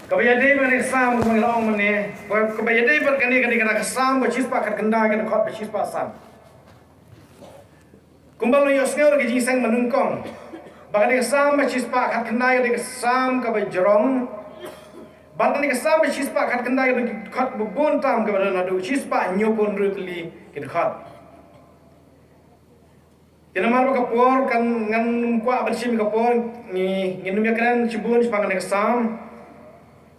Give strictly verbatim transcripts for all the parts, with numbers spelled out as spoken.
Kaba ïadei bad kane ka Salm kaba ngi la ong mynne, kaba ïadei bad kane ka dei ka Salm ba shispah khatkhyndai, ka dkhot ba shispah san. Kumba la ïohsngew da ka jingseng ba nyngkong ba kane ka Salm ba shispah khatkhyndai ka dei ka Salm kaba jrong. Bad kane ka Salm ba shispah khatkhyndai ka dei ka dkhot ba bun tam kaba don haduh shispah hynñiewphew hynriew tylli ki dkhot. Te namar ba ka por kan ngan ym kwah ban shim ka por, ngi, ngin ym ïakren shibun shaphang kane ka Salm.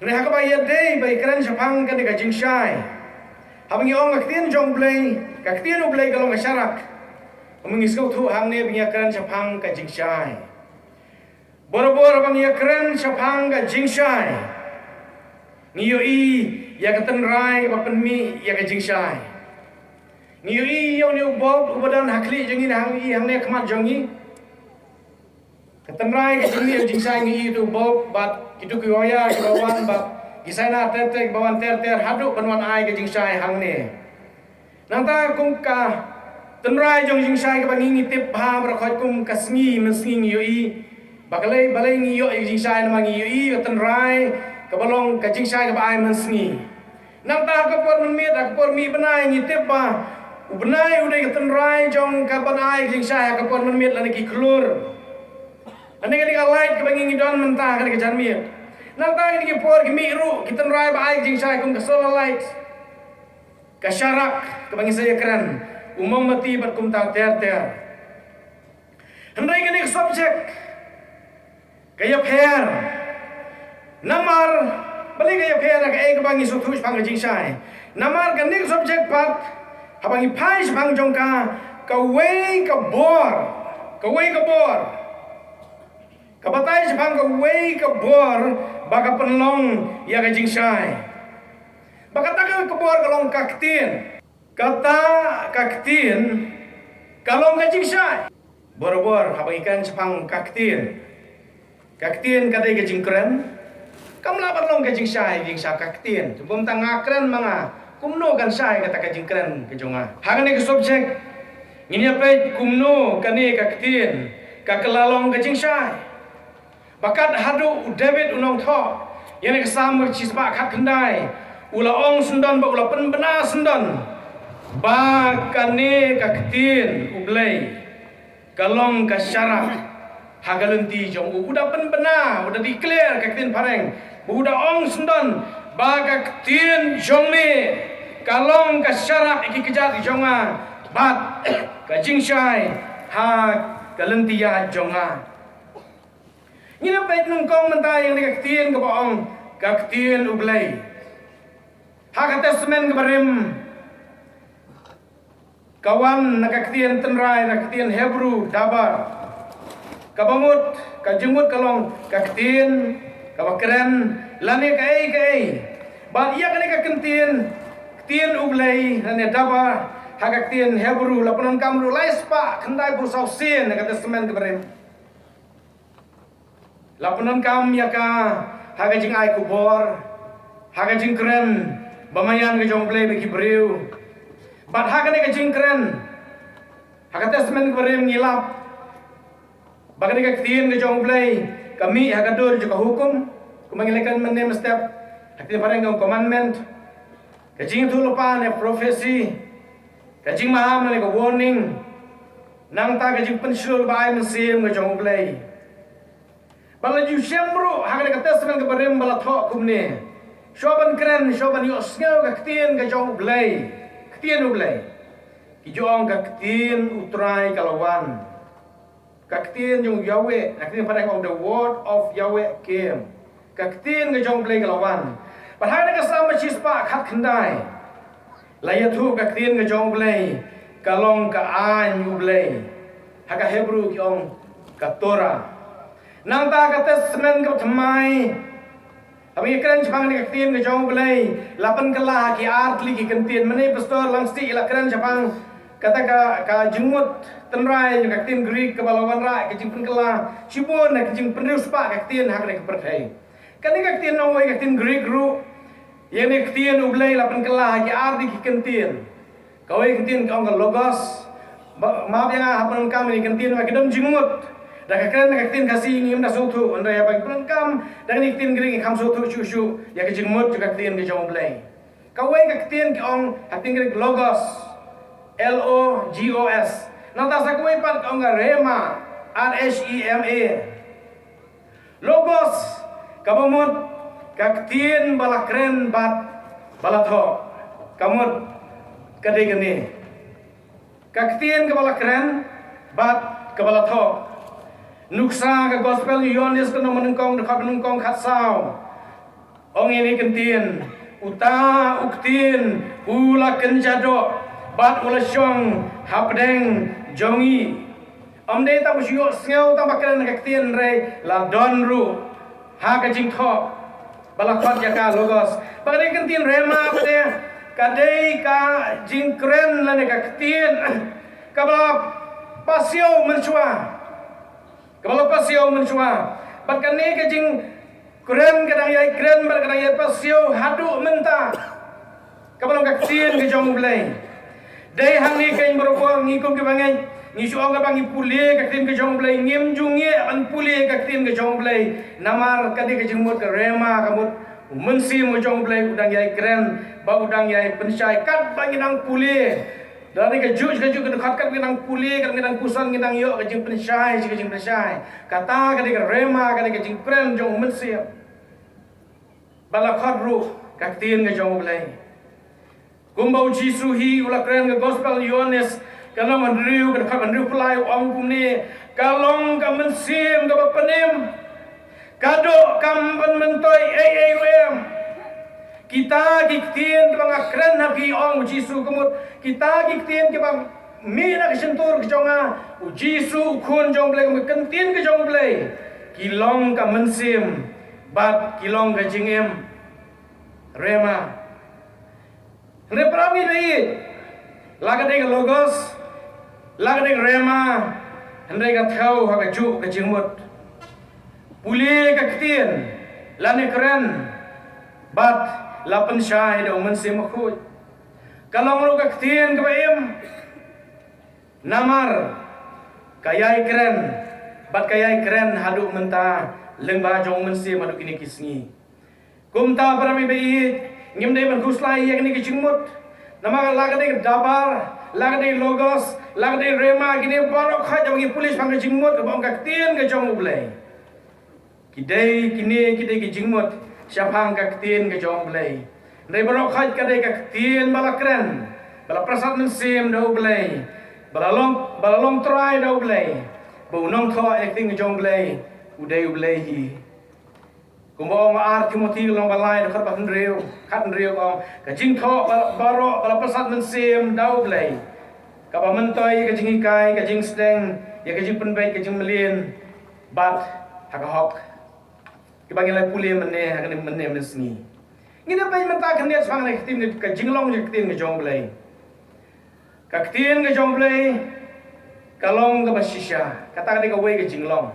Hynrei ha kaba ïadei ba ïakren shaphang kane ka jingshai, haba ngi ong ka ktien jong U Blei, ka ktien U Blei ka long ka sharak. Haba ngi sngewthuh hangne ba ngi ïakren shaphang ka jingshai. Barabor haba ngi ïakren shaphang ka jingshai, ngi ïohi ïa ka tynrai ba pynmih ïa ka jingshai. Ngi ïohi ïa une u bulb uba don ha khlieh jong ngi, hangne ha khmat jong ngi. Ka tynrai ka jingmih ïa ka jingshai, ngi ïohi utu u bulb bad kitu ki wire kiba wan bad ki saina ter ter kiba wan ter ter haduh ban wan ai ka jingshai hangne. Nangta kum ka tynrai jong jingshai kaba ngi, ngi tip bha baroh khoit kum ka sngi mynsngi ngi ïohi. Balei, balei ngi ïohi jingshai? Namar ngi ïohi ka tynrai kaba long ka jingshai kaba ai mynsngi. Nangta ha ka por mynmiet, ha ka por mih bnai ngi tip ba u bnai u dei ka tynrai jong kaban ai ka jingshai ha ka por mynmiet lane ki khlur. Lane ka dei ka light kaba ngi, ngi don mynta ha kane ka janmiet. Nangta ha kine ki por ki mih ruh ki tynrai ba ai ka jingshai kum ka solar light, ka sharak kaba ngi sa ïakren, u mombati bad kumta ter ter. Hynrei kane ka subject ka ïapher. Namar balei ka ïapher, kaei kaba ngi sngewthuh shaphang ka jingshai? Namar kane ka subject pat, haba ngi phai shaphang jong ka, kawei ka bor, kawei ka bor ka batai shaphang kawei ka bor ba ka pynlong ïa ka jingshai. Ba kata ka bor ka long ka ktien. Kata ka ktien ka long ka jingshai. Barabor haba ngi kren shaphang ka ktien, ka ktien ka dei ka jingkren. Kam lah ban long ka jingshai, jingshai ka ktien. Te bym tang nga kren ma nga, kumno kan shai kata ka jingkren ka jong nga? Ha kane ka subject ngin ïa peit kumno kane ka ktien ka kylla long ka jingshai. Ba kat haduh u David u nongthoh, ïa kane ka Salm ka shispah khatkhyndai, u la ong sngewdon bad u la pynbna sngewdon ba kane ka ktien U Blei ka long ka sharak ha ka lynti jong u. U da pynbna, u da declare, ka ktien phareng, u da ong sngewdon ba ka ktien jong me ka long ka sharak ïa ki kjat jong nga bad ka jingshai ha ka lynti jong nga. Ngin ïa peit nyngkong mynta ïa kane ka ktien kaba ong ka ktien U Blei. Ha ka Testament kaba rim ka wan na ka ktien tynrai, na ka ktien Hebru dabar, kaba mut, ka jingmut ka long ka ktien kaba kren lane kaei kaei. Bad ïa kane ka ktien, ktien U Blei lane dabar, ha ka ktien Hebru la pyndonkam ruh lai spah khyndai phew saw sien na ka Testament kaba rim. La pyndonkam ïa ka ha ka jingai khubor, ha ka jingkren ba maïan ka jong U Blei bad ki briew. Bad ha kane ka jingkren, ha ka Testament kaba rim ngi lap ba kane ka ktien ka jong U Blei ka mih ha ka dur jong ka hukum, kumba ngi la kren mynne mynstep, ha ka ktien phareng ka commandment. Ka jingïathuhlypa ne prophecy, ka jingmaham ne ka warning, nangta ka jingpynshlur ba ai mynsiem ka jong U Blei. Ba la ju shem ruh ha kane ka Testament kaba rim ba la thoh kumne: Shuwa ban kren, shuwa ban ïohsngew ka ktien ka jong U Blei, ktien U Blei, ki ju ong, ka ktien U Trai ka la wan. Ka ktien jong Yahweh, ka ktien phareng ong, the word of Yahweh came. Ka ktien ka jong U Blei ka la wan. Bad ha kane ka Salm ba shispah khatkhyndai la ïathuh ka ktien ka jong U Blei ka long ka aiñ U Blei. Ha ka Hebru ki ong ka Torah. Nangta ka Testament kaba thymmai, haba ngi kren shaphang kane ka ktien ka jong U Blei, la pynkylla ha ki ar tylli ki kyntien. Mynne Pastor Langstieh i la kren shaphang kata ka, ka jingmut tynrai jong ka ktien Greek kaba la wanrah ka jingpynkylla shibun na ka jingpynriewspah ka ktien ha kane ka pyrthei. Kane ka ktien nongwei, ka ktien Greek ruh, ïa kane ka ktien U Blei la pynkylla ha ki ar tylli ki kyntien. Kawei ka ktien ka ong ka logos. Ba, map ïa nga, ha pyndonkam ïa kane ka ktien ba ki don jingmut. Da ka kren da ka ktien Khasi ngim da sngewthuh, hynrei haba ngi pyndonkam da kane ka ktien Grik ngi kham sngewthuh shuh shuh ïa ka jingmut jong ka ktien ka jong U Blei. Kawei ka ktien ki ong ha ktien Grik logos, L O G O S. Nangta sa kawei pat ka ong ka rhema, R H E M A. Logos, kaba mut ka ktien ba la kren bad ba la thoh. Ka mut ka dei kane. Ka ktien kaba la kren bad kaba la thoh. Nuksa ka gospel Ïoannis ka lynnong ba nyngkong, dkhot ba nyngkong, khatsaw. Ong ïa kane ka ktien, uta u ktien u la kynja doh bad u la shong hapdeng jong ngi. Ym dei tang ba shu ïohsngew tang ba kren ka ktien, hynrei la don ruh ha ka jingthoh ba la khot ïa ka logos. Ba ka dei ka ktien rhema, ba dei ka dei ka jingkren lane ka ktien kaba la pasiaw mynshuwa. Kaba la pasiaw mynshuwa. Bad kane ka jingkren ka dang ïai kren bad ka dang ïai pasiaw haduh mynta. Kaba long ka ktien ka jong U Blei. Dei hangne keiñ barabor ngi kum kiba ngeit, ngi shu ong kaba ngi pule ka ktien ka jong U Blei, ngim ju ngiah ban pule ka ktien ka jong U Blei. Namar ka dei ka jingmut ka rhema, ka mut u Mynsiem u jong U Blei u dang ïai kren, ba u dang ïai pynshai katba ngi dang pule. Da dei kajuh kajuh ka dkhot, katba ngi dang pule, katba ngi dang puson, ngi dang ïoh ka jingpynshai, ka jingpynshai. Kata ka dei ka rhema, ka dei ka jingkren jong u Mynsiem. Ba la khot ruh ka ktien ka jong U Blei. Kumba u Jisu hi u la kren ka gospel Ïoannis, ka lynnong hynriew, ka dkhot hynriew phew lai, u ong kumne, ka long ka mynsiem kaba pynim. Ka doh kam ban myntoi ei ei ruh em. Kita ki ktien kiba nga kren ha phi, ong u Jisu, ka mut kita ki ktien kiba mih na ka shyntur ka jong nga. U Jisu u Khun jong U Blei, ka ktien ka jong U Blei, ki long ka mynsiem bad ki long ka jingim. Rhema. Hynrei para bangeit, la ka dei ka logos, la ka dei ka rhema, hynrei ka thew ha kajuh ka jingmut. Pule ka ktien lane kren bad la pynshai da u Mynsiem Bakhuid. Ka long ruh ka ktien kaba im. Namar ka ïai kren bad ka ïai kren haduh mynta, lyngba jong u Mynsiem haduh kine ki sngi. Kumta para bangeit, ngim dei ban khuslai ïa kane ka jingmut. Namar la ka dei ka dabar, la ka dei logos, la ka dei rhema, kine baroh khoit haba ngi pule shaphang ka jingmut kaba ong ka ktien ka jong U Blei, ki dei, kine ki dei ki jingmut shaphang ka ktien ka jong U Blei. Hynrei baroh khoit ka dei ka ktien ba la kren, ba la pyrsad mynsiem da U Blei, ba la long, ba la long trai da U Blei, ba u nongthoh ïa ka ktien ka jong U Blei u dei U Blei hi. Kumba ong Ar Timothi ka lynnong ba lai, dkhot ba hynriew, khat hynriew, ong, ka jingthoh ba, baroh ba la pyrsad mynsiem da U Blei, kaba myntoi ïa ka jinghikai, ka jingsdang, ïa ka jingpynbeit, ka jingmlien bad ha ka hok. Kiba ngi la pule mynne ha kane mynne mynsngi. Ngin ïa peit mynta khyndiat shaphang kane ka ktien, ka jinglong jong ka ktien ka jong U Blei. Ka ktien ka jong U Blei ka long kaba shisha. Kata ka dei kawei ka jinglong.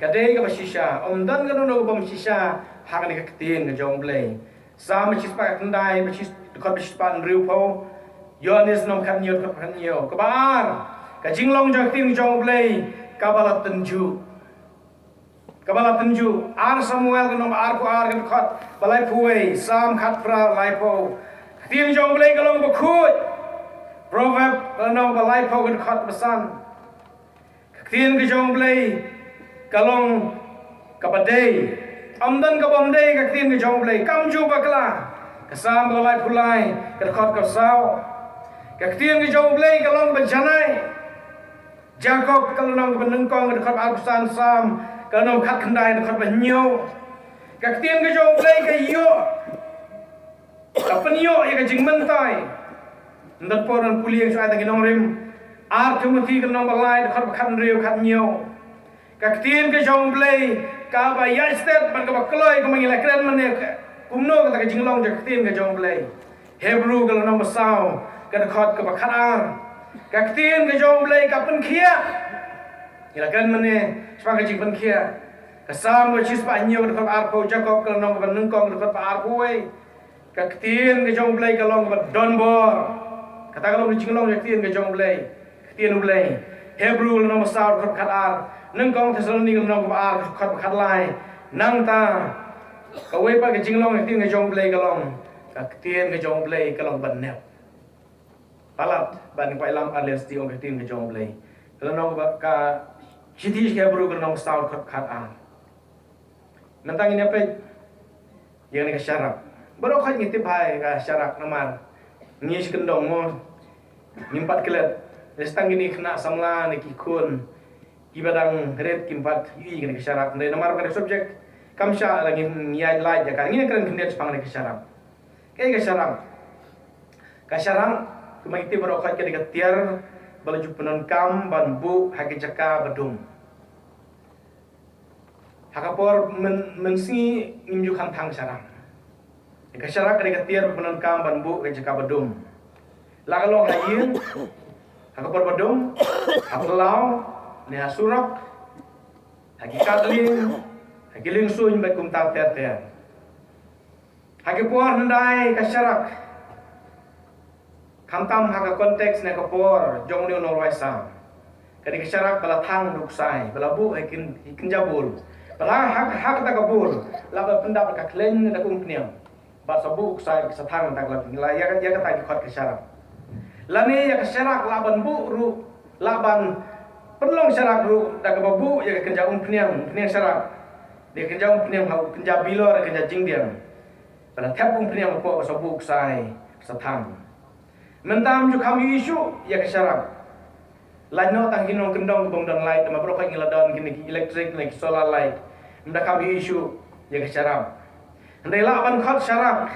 Ka dei kaba shisha. Ym don kano kano kabym shisha ha kane ka ktien ka jong U Blei. Salm shispah khyndai, ba shis-, dkhot ba shispah hynriewphew. Ïoannis lynnong khathynñiew, dkhot khathynñiew. Kaba ar, ka jinglong jong ka ktien ka jong U Blei kaba la tynjuh. Kaba la tynjuh, Ar Samuel ka lynnong ba arphew ar, ka dkhot ba laiphew wei, Salm khatphra laiphew. Ka ktien jong U Blei ka long bakhuid. Proverb ka lynnong ba laiphew, ka dkhot ba san. Ka ktien ka jong U Blei ka long kaba dei. Ym don kabym dei ka ktien ka jong U Blei, kam ju bakla. Ka Salm ba laiphew lai, ka dkhot ka saw. Ka ktien ka jong U Blei ka long ba janai. Jakob ka lynnong ba nyngkong, ka dkhot arphew san, Salm ka lynnong khatkhyndai, ka dkhot ba hynñiew. Ka ktien ka jong U Blei ka ïoh, ka pynïoh ïa ka jingmyntoi. Ynda por ngan pule ïa ka shuwa tang ki nongrim. Ar Timothi ka lynnong ba lai, dkhot ba khathynriew, khathynñiew. Ka ktien ka jong U Blei kaba ïaid stet bad kaba kloi, kumba ngi la kren mynne, kumno kata ka jinglong jong ka ktien ka jong U Blei. Hebru ka lynnong ba saw, ka dkhot kaba khatar. Ka ktien ka jong U Blei ka pynkhiah. Ngi la kren mynne shaphang ka jingpynkhiah. Ka Salm ka shispah hynñiew, ka dkhot arphew, Jakob ka lynnong ba nyngkong, ka dkhot ba arphew wei. Ka ktien ka jong U Blei ka long kaba donbor. Kata ka long ka jinglong ka ktien ka jong U Blei. Ka ktien U Blei. Hebru lynnong ba saw dkhot khatar, nyngkong Thessaloni lynnong ba ar dkhot khatlai. Nangta kawei pat ka jinglong ka ktien ka jong U Blei ka long, ka ktien ka jong U Blei ka long ban nep. Palat ban kwai lam arlian sdi ong ka ktien ka jong U Blei. Ka lynnong ba ka shithi Hebru ka lynnong ba saw dkhot khatar. Nangta ngin ïa peit ïa kane ka sharak. Baroh khoit ngi tip bha ïa ka sharak namar ngi shi kyndong mo. Ngim pat klet. Ïa tang kine khynnah samla ne ki khun kiba dang rit kim pat ïohi ïa kane ka sharak. Hynrei namar kane ka subject kam shah la ngin ïa lait ïa ka. Ngin ïa kren khyndiat shaphang kane ka sharak. Kaei ka sharak? Ka sharak kumba ngi tip baroh khoit ka dei ka tiar ba la ju pyndonkam ban buh ha ka jaka ba dum. Ha ka por myn-, mynsngi ngim ju kham thang sharak. Ka sharak ka dei ka tiar ba pyndonkam ban buh ka jaka ba dum. La ka long ha ïing, ha ka por ba dum, ha phyllaw, ne ha surok, ha ki katlieng, ha ki liengsuiñ bad kumta ter ter. Ha ki por hyndai ka sharak, khamtam ha ka context ne ka por jong une u nongwaisa, ka dei ka sharak ba la thang da u ksai, ba la buh ha ki kyn-, ha ki kynja bul. Ba la ha, ha kata ka bul la ba pyndap da ka khleiñ ne da ka umphniang. Bad sa buh u ksai, sa thang da ka la, la ïa, ïa kata ki khot ka sharak. Lane ïa ka sharak lah ban buh ruh, lah ban pynlong sharak ruh da kaba buh ïa ka kynja umphniang, umphniang sharak. Da ka kynja umphniang ha u kynja bilor, kynja jingdiang. Ba la thep umphniang hapoh, ba sa buh u ksai, sa thang. Mynta ym ju kham ïohi shuh ïa ka sharak. Lait noh tang ki nongkyndong kibym don light, namar baroh khoit ngi la don kine ki electric ne ki solar light. Mynta kham ïohi shuh ïa ka sharak. Hynrei lah ban khot sharak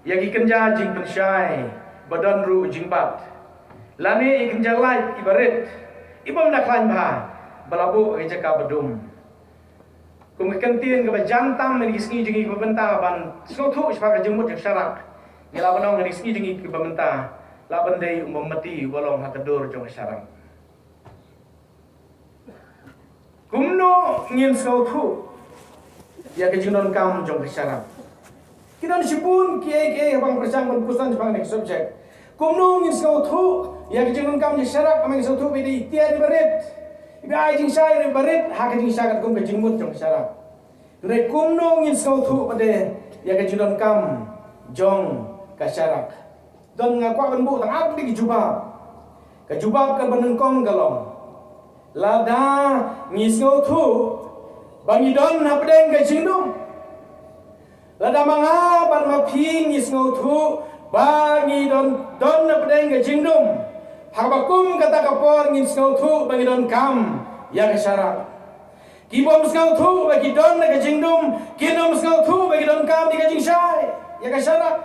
ïa ki kynja jingpynshai ba don ruh jingbat, lane ïa ki kynja light kiba rit, ibym da khlaiñ bha, ba la buh ha ka jaka ba dum. Kum ka kyntien kaba jan tam ha kine ki sngi jong ngi kiba mynta ban sngewthuh shaphang ka jingmut jong ka sharak. Ngi lah ban ong ha kine ki sngi jong ngi kiba mynta, lah ban dei u mombati uba long ha ka dur jong ka sharak. Kumno ngin sngewthuh ïa ka jingdonkam jong ka sharak? Ki don shibun kiei kiei haba nga pyrshang ban pynsan shaphang kane ka subject. Kumno ngin sngewthuh ïa ka jingdonkam jong ka sharak? Ba ngin sngewthuh ba dei i tiar iba rit, iba ai jingshai iba rit ha ka jingshai katkum ka jingmut jong ka sharak. Hynrei kumno ngin sngewthuh pat de ïa ka jingdonkam jong ka sharak? Don, nga kwah ban buh tang ar tylli ki jubab. Ka jubab kaba nyngkong ka long, lada ngi sngewthuh ba ngi don hapdeng ka jingdum. Lada ma nga bad ma phi ngi sngewthuh ba ngi don, don hapdeng ka jingdum, ha kaba kum kata ka por ngin sngewthuh ba ngi donkam ïa ka sharak. Kibym sngewthuh ba ki don ha ka jingdum kin ym sngewthuh ba ki donkam ïa ka jingshai, ïa ka sharak.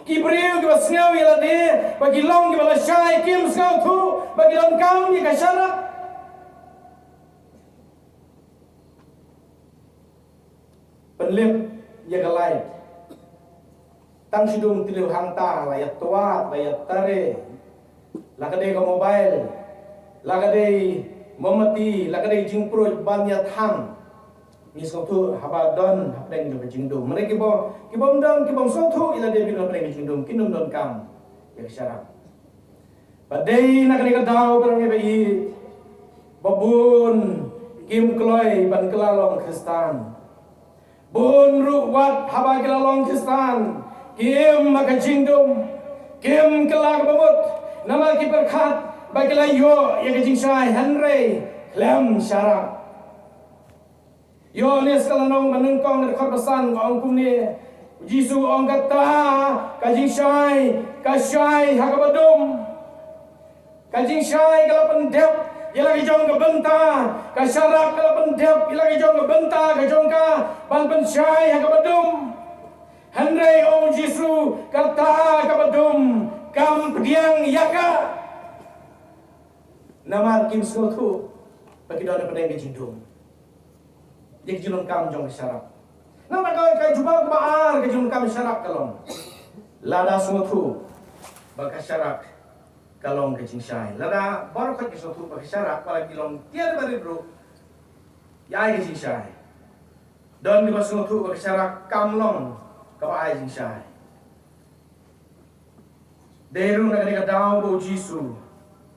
Ki briew kiba sngew ïa lade ba ki long kiba la shai kim sngewthuh ba ki donkam ïa ka sharak. Pynlip ïa ka light. Tang shibun tylli hangta la ïa twad, la ïa tare. La ka dei ka mobile, la ka dei mombati, la ka dei jingpruid ban ïa thang. Ngi sngewthuh haba don hapdeng jong ka jingdum. Hynrei kiba, kibym don, kibym sngewthuh ïa lade ba ki don hapdeng ka jingdum, kin ym donkam ïa ka sharak. Ba dei na kane ka daw ba ngi ba ïeit, ba bun kim kloi ban kylla long Khristan. Bun ruh wat haba ki la long Khristan, ki im ha ka jingdum, kim kylla kaba mut, namar ki pyrkhat ba ki la ïoh ïa ka jingshai, hynrei khlem sharak. Ïoannis ka lynnong ba nyngkong, dkhot ba san ka ong kumne, U Jisu ong, kata ka jingshai ka shai ha kaba dum. Ka jingshai ka la pyndep ïa la ka jong ka bynta, ka sharak ka la pyndep ïa la ka jong ka bynta ka jong ka ban pynshai ha kaba dum. Hynrei ong U Jisu, kata kaba dum kam pdiang ïa ka. Namar kim sngewthuh ba ki don hapdeng ka jingdum. Ïa ka jingdonkam jong ka sharak. Namar ka, ka jubab ba ar ka jingdonkam sharak ka long, lada sngewthuh ba ka sharak ka long ka jingshai. Lada baroh ka sngewthuh ba ka sharak, ba la ki long tiar ba rit ruh, ïa ai ka jingshai. Don kiba sngewthuh ba ka sharak kam long kaba ai jingshai. Dei ruh na kane ka daw ba U Jisu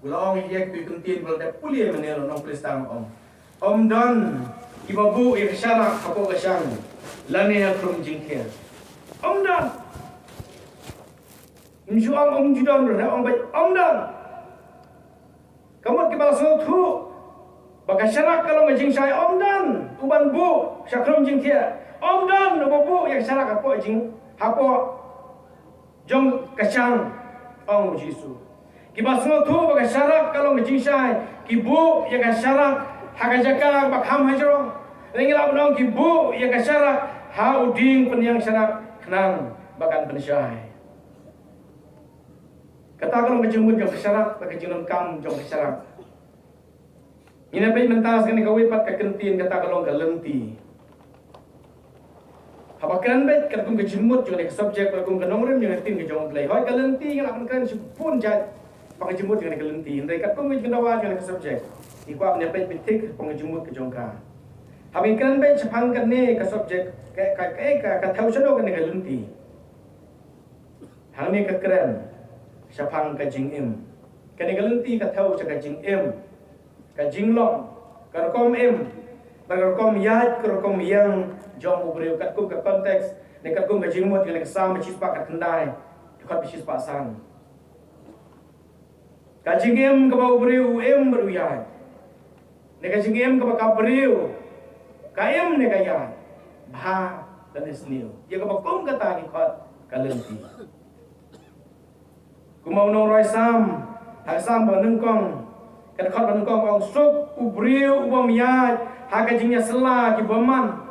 U la ong ïa ki kyntien ba la dep pule mynne, u nongpule stang u ong, ym don kiba buh ïa ka sharak hapoh ka shang lane ha khrum jingthiah. Ym don. Ym ju ong ym ju don ruh, ong beit ym don. Ka mut kiba la sngewthuh ba ka sharak ka long ka jingshai, ym don uban buh sha khrum jingthiah. Ym don uba buh ïa ka sharak hapoh jing, hapoh jong ka shang, ong u Jisu. Kiba sngewthuh ba ka sharak ka long ka jingshai, ki buh ïa ka sharak ha ka jaka ba kham hajrong. Ngi lah ban ong ki buh ïa ka sharak ha u dieng pynïaid sharak khnang ba kan pynshai. Kata ka long ka jingmut jong ka sharak, ka jingdonkam jong ka sharak. Ngin ïa peit mynta sa kane kawei pat ka kyntien, kata ka long ka lynti. Haba kren beit katkum ka jingmut jong kane ka subject, katkum ka nongrim jong ka ktien ka jong U Blei. Hooid, ka lynti ngi lah ban kren shibun jait ba ka jingmut jong kane ka lynti. Hynrei katkum ka jingdawa jong kane ka subject, ngi kwah ban ïa peit beit thik ba ka jingmut ka jong ka. Haba ngi kren beit shaphang kane ka subject, ka, ka, ka, ka, ka thew shadoh kane ka lynti. Hangne ka kren shaphang ka jingim. Kane ka lynti ka thew sha ka jingim, ka jinglong, ka rukom im, ka rukom ïaid, ka rukom ïeng jong u briew, katkum ka context ne katkum ka jingmut jong ka Salm shispah khatkhyndai, dkhot shispah san. Ka jingim kaba u briew u im bad u ïaid, ne ka jingim kaba ka briew ka im ne ka ïaid bha lane sniew. Ïa kaba kum kata ngi khot ka lynti. Kumba u nongrwai Salm, ha ka Salm banyngkong, ka dkhot banyngkong ong, suk u briew u bym ïaid ha ka jingïasylla ki bymman.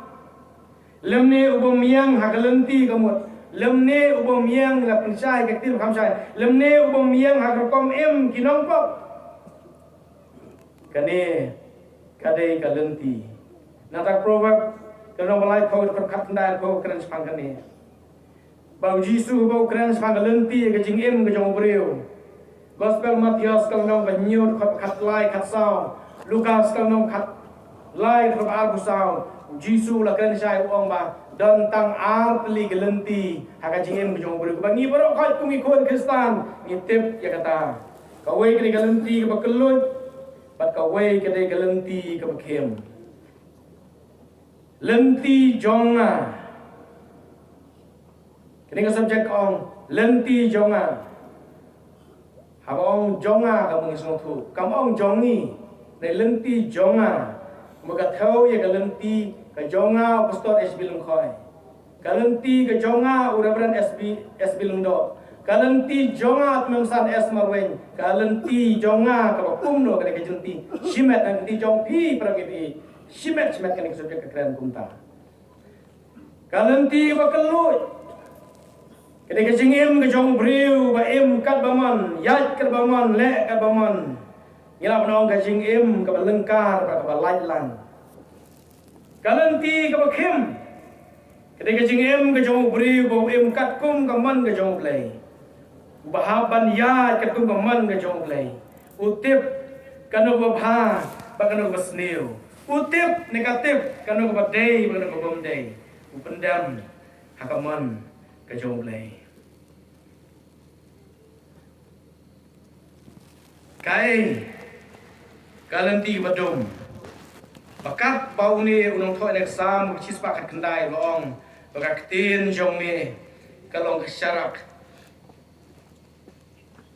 Lymne u bym ïeng ha ka lynti ka mut. Lymne u bym ïeng, la pynshai ka ktien kham shai. Lymne u bym ïeng ha ka rukom im ki nongpop. Kane ka dei ka lynti. Nangta Proverb ka lynnong ba laiphew, dkhot khatkhyndai, ka kren shaphang kane. Ba u Jisu ba u kren shaphang ka lynti ka jingim ka jong u briew. Gospel Mathaios ka lynnong ba hynñiew, dkhot khatlai khatsaw. Lukas ka lynnong khatlai, dkhot arphew saw. U Jisu u la kren shai, u ong ba don tang ar tylli ki lynti ha ka jingim ka jong u briew. Ba ngi baroh khoit kum ki khun Khristan ngi tip ïa kata. Kawei ka dei ka lynti kaba kylluid, bad kawei ka dei ka lynti kaba khim. Lynti jong nga. Kane ka subject ka ong lynti jong nga. Haba ong jong nga, ka mut ngi sngewthuh, kam ong jong ngi. Dei lynti jong nga. Ba ka thew ïa ka lynti ka jong nga u Pastor H B Lyngkhoi. Ka lynti ka jong nga u Reverend S B, S B Lyngdoh. Ka lynti jong nga u Khynnah S Marwein. Ka lynti jong nga kaba kumno, ka dei ka jingim shimet, lynti jong phi para ki phi. Shimet shimet kane ka subject ka kren kumta. Ka lynti ba kylluid. Ka dei ka jingim ka jong u briew ba im katba mon, ïaid katba mon, leh katba mon. Ngi lah ban ong ka jingim kaba lyngkar bad kaba lait lang. Ka lynti kaba khim. Ka dei ka jingim ka jong u briew ba u im katkum ka mon ka jong U Blei. Uba hap ban ïaid katkum ka mon ka jong U Blei. U tip kano kaba bha bad kano kaba sniew. U tip ne ka tip kano kaba dei bad kano kaba ym dei. U pyndem ha ka mon ka jong U Blei. Kaei ka lynti kaba dum? Ba katba une u nongthoh ïa ka Salm, u shispah khatkhyndai, u la ong ba ka ktien jong me ka long ka sharak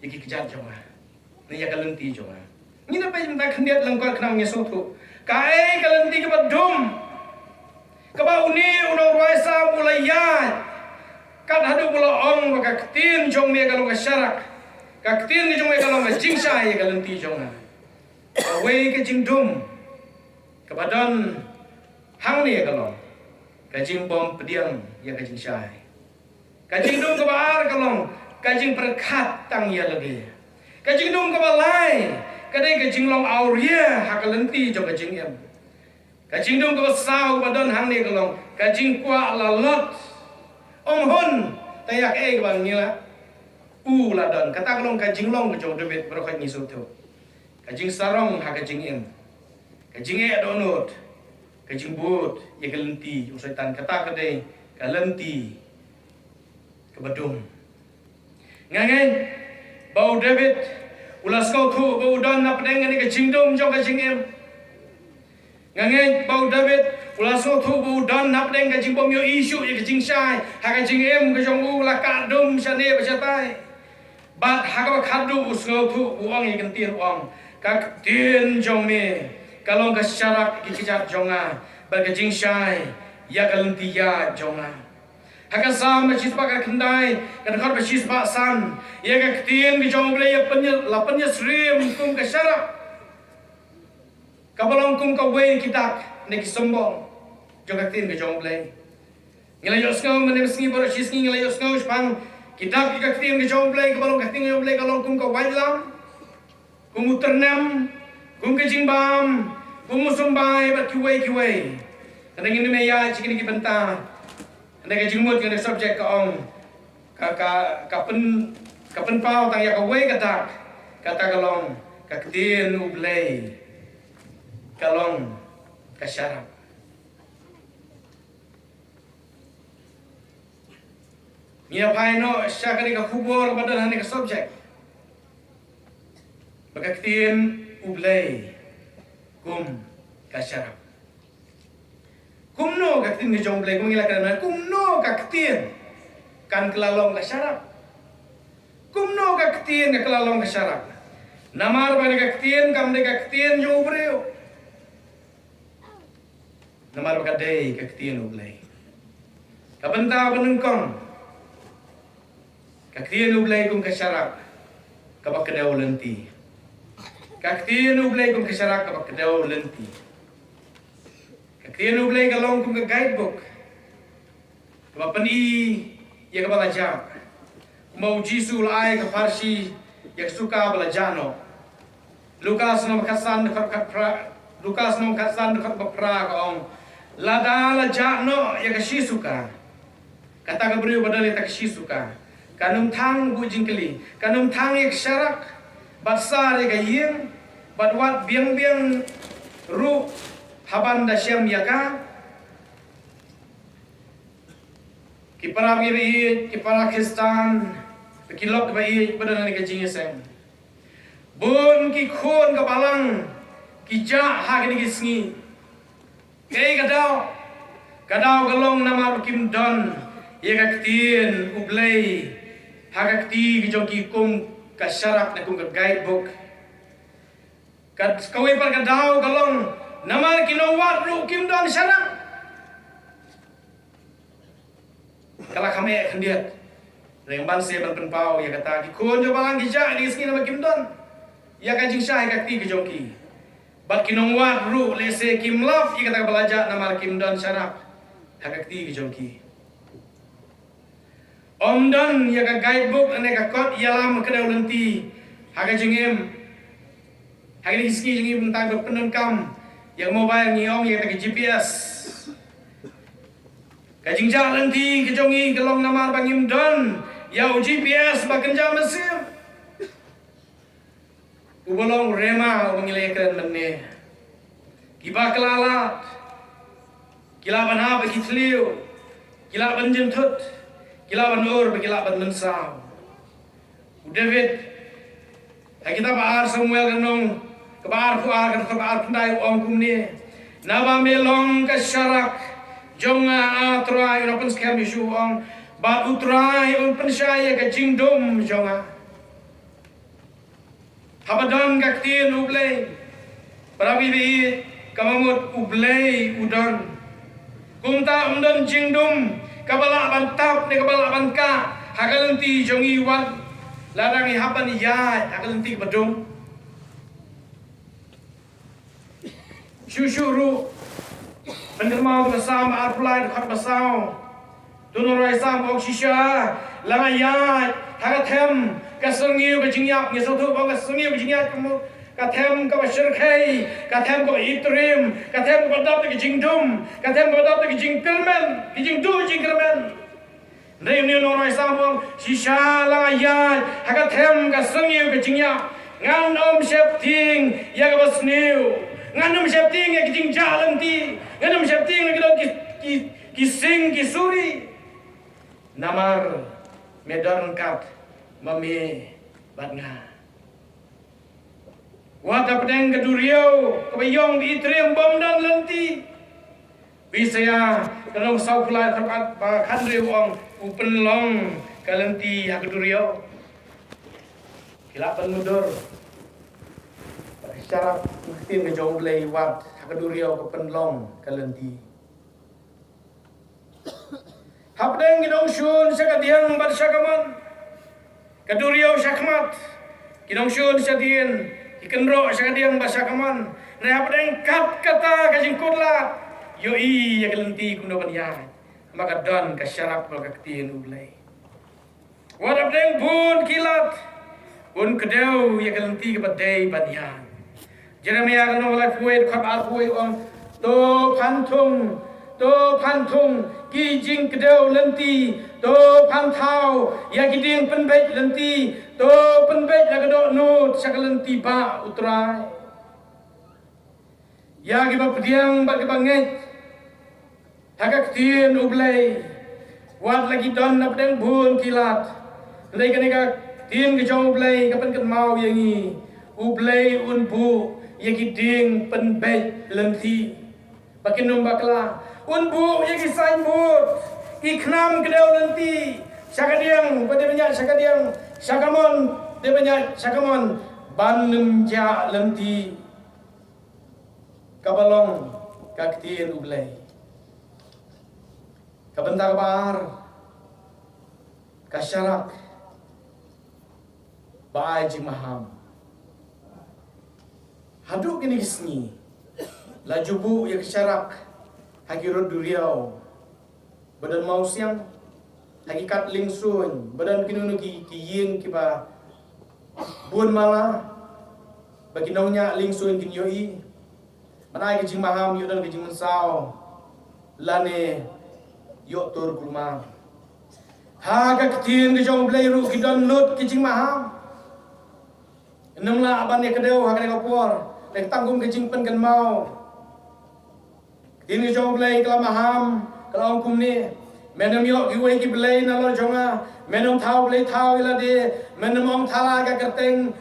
ïa ki kjat jong nga, ne ïa ka lynti jong nga. Ngin ïa peit mynta khyndiat lyngkot khnang ngin sngewthuh kaei ka lynti kaba dum kaba une u nongrwai Salm u la ïaid, kat haduh ba u la ong ba ka ktien jong me ka long ka sharak, ka ktien jong me ka long ka jingshai ïa ka lynti jong nga. Kawei ka jingdum kaba don hangne ka long ka jingbym pdiang ïa ka jingshai. Ka jingdum kaba ar ka long ka jingpyrkhat tang ïa lade. Ka jingdum kaba lai ka dei ka jinglong awria ha ka lynti jong ka jingim. Ka jingdum kaba saw ba don hangne ka long ka jingkwah lalot. Ym hun tang ïa kaei kaba ngi la, u la don. Kata ka long ka jinglong ka jong u David, baroh khoit ngi sngewthuh. Ka jingsarong ha ka jingim, ka jingeh dohnud, ka jingbud ïa ka lynti jong u Soitan, kata ka dei ka lynti kaba dum. Nga ngeit ba u David U la sngewthuh ba u don hapdeng kane ka jingdum jong ka jingim. Nga ngeit ba u David u la sngewthuh ba u don hapdeng ka jingbym ïohi shuh ïa ka jingshai ha ka jingim ka jong u, la kah dum shane ba shatai. Bad ha kaba khatduh u sngewthuh, u ong ïa ka ktien, u ong, ka ktien jong me ka long ka sharak ïa ki kjat jong nga, bad ka jingshai ïa ka lynti ïaid jong nga. Ha ka Salm ba shispah khyndai, ka dkhot ba shispah san, ïa ka ktien ka jong U Blei ïa pynïa-, la pynïasyriem kum ka sharak kaba long kum kawei ki dak ne ki symbol jong ka ktien ka jong U Blei. Ngi la ïohsngew mynne mynne sngi baroh shi sngi, ngi la ïohsngew shaphang ki dak ïa ka ktien ka jong U Blei, kaba long ka ktien ka jong U Blei ka long kum ka waitlam, kum u tyrnem, kum ka jingbam, kum u symbai bad kiwei kiwei. Hynrei ngin ym ïa ïa shi kine ki bynta. Hynrei ka jingmut jong ka subject ka ong, ka, ka, ka pyn, ka pynpaw tang ïa kawei ka dak, kata ka long ka ktien U Blei ka long ka sharak. Ngi ïa phai noh sha kane ka khubor ba don ha kane ka subject, ba ka ktien U Blei kum ka sharak. Kumno ka ktien ka jong U Blei, kumno ngi la kren, kumno ka ktien kan kylla long ka sharak? Kumno ka ktien ka kylla long ka sharak? Namar ba ka ktien kam dei ka ktien jong u briew. Namar ba ka dei ka ktien U Blei. Ka bynta ba nyngkong, ka ktien U Blei kum ka sharak kaba kdew lynti. Ka ktien U Blei kum ka sharak kaba kdew lynti. Ka ktien U Blei ka long kum ka guidebook kaba pyni ïa kaba la jah. Kumba U Jisu u la ai ka pharshi ïa ka suka ba la jah noh. Lukas lynnong khatsan dkhot khatphra, Lukas lynnong khatsan dkhot khatphra ka ong, lada la jah noh ïa ka shi suka, kata ka briew ba don ïa kata ka shi suka kan ym thang buh jingkylli, kan ym thang ïa ka sharak, bad sar ïa ka ïing, bad wad biang biang ruh haba un da shem ïa ka. Ki para bangeit, ki para Khristan, ki lok kiba ïeit ba don ha kane ka jingïaseng, bun ki khun ka balang ki jah ha kine ki sngi. Kaei ka daw? Ka daw ka long namar ba kim don ïa ka ktien U Blei ha ka kti ka jong ki kum ka sharak ne kum ka guidebook. Ka, kawei pat ka daw ka long namar ki nongwad ruh kim don sharak. Ka la kham eh khyndiat. Hynrei ban sa ban pynpaw ïa kata, ki khun jong balang ki jah ha kine ki sngi namar kim don ïa ka jingshai ha ka kti ka jong ki. Bad ki nongwad ruh lehse kim lap ïa kata kaba la jah namar kim don sharak ha ka kti ka jong ki. Ym don ïa ka guidebook ne ka kot ïalam kdew lynti ha ka jingim. Ha kine ki sngi jingim, tang ba pyndonkam ïa ka mobile, ngi ong ïa ka G P S. Ka jingjah lynti ka jong ngi ka long namar ba ngim don ïa u G P S ba kynja mynsiem. Uba long rhema uba ngi la ïakren mynne. Kiba kylla lad ki lah ban hap ha ki thliew, ki lah ban jynthut, ki lah ban ur bad ki lah ban mynsaw. U David ha kitab ba ar Samuel, ka lynnong kaba arphew ar, ka dkhot ba arphew khyndai, u ong kumne: Naba me long ka sharak jong nga, A Trai. U nongpynskhem Jisu u ong, bad U Trai un pynshai ïa ka jingdum jong nga. Haba don ka ktien U Blei, para bangeit, ka mut U Blei u don. Kumta ym don jingdum kaba lah ban tap ne kaba lah ban kah ha ka lynti jong ngi, wat lada ngi hap ban ïaid ha ka lynti kaba dum. Shuh shuh ruh, pynkynmaw ka Salm arphew lai, dkhot ba saw. Uto u nongrwai Salm u ong, shisha la nga ïaid ha ka them ka syrngiew ka jingïap. Ngi sngewthuh ba ka syrngiew ka jingïap ka mut ka them kaba shyrkhei, ka them kaba itrim, ka them kaba dap da ka jingdum, ka them kaba dap da ka jingkyrmen, ka jingduh jingkyrmen. Hynrei une u nongrwai Salm u ong, shisha la nga ïaid ha ka them ka syrngiew ka jingïap, ngan ym sheptieng ïa kaba sniew, ngan ym sheptieng ïa ka jingjah lynti, ngan ym sheptieng ïa ki, ki, ki sing ki suri. Namar me don ryngkat ma me bad nga. Wat hapdeng ka duriaw kaba ïong ba itriem bym don lynti. Isaiah ka lynnong saw phew lai, dkhot ba khathynriew ong, u pynlong ka lynti ha ka duriaw. Ki lah ban mudui. Bad ka sharak, ka ktien ka jong U Blei, wat ha ka duriaw ka pynlong ka lynti. Hapdeng ki nongshun sha kadiang bad sha kamon, ka duriaw sha khmat, ki nongshun shadien, ki kynroh sha kadiang bad sha kamon. Hynrei hapdeng kat kata ka jingkut lad, ïohi ïa ka lynti kumno ban ïaid, namar ka don ka sharak bad ka ktien U Blei. Wat hapdeng bun ki lad, un kdew ïa ka lynti kaba dei ban ïaid. Jeremiah ka lynnong laiphew wei, dkhot arphew wei ong, to phan thung, to phan thung ki jingkdew lynti, to phan thaw ïa ki dieng pynbeit lynti, to pynbeit la ka dohnud sha ka lynti ba U Trai. Ïa kiba pdiang bad kiba ngeit ha ka ktien U Blei, wat la ki don hapdeng bun ki lad. Hynrei kane ka ktien ka jong U Blei ka pynkynmaw ïa ngi, U Blei un buh ïa ki dieng pynbeit lynti. Ba kin ym bakla, un buh ïa ki signboard, ki khnam kdew lynti, sha kadiang ba dei ban ïaid sha kadiang, sha kamon dei ban ïaid sha kamon, ban ym jah lynti. Kaba long ka ktien U Blei. Ka bynta kaba ar, ka sharak ba ai jingmaham. Haduh kine ki sngi la ju buh ïa ka sharak ha ki rud duriaw ba don mawsiang, ha ki kat liengsuiñ ba don kino kino ki, ki ïing kiba bun mala, ba ki nongñiah liengsuiñ kin ïohi. Ban ai ka jingmaham ïoh don ka jingmynsaw lane ïoh tur kulmar. Ha ka ktien ka jong U Blei ruh ki don lut ki jingmaham. Ngim lah ban ïa kdew ha kane ka por, leh tang kum ka jingpynkynmaw. Ktien ka jong U Blei ka la maham, ka la ong kumne: Men ym ïoh kiwei ki blei nalor jong nga, men ym thaw blei thaw ïa lade, men ym ong thala ka kyrteng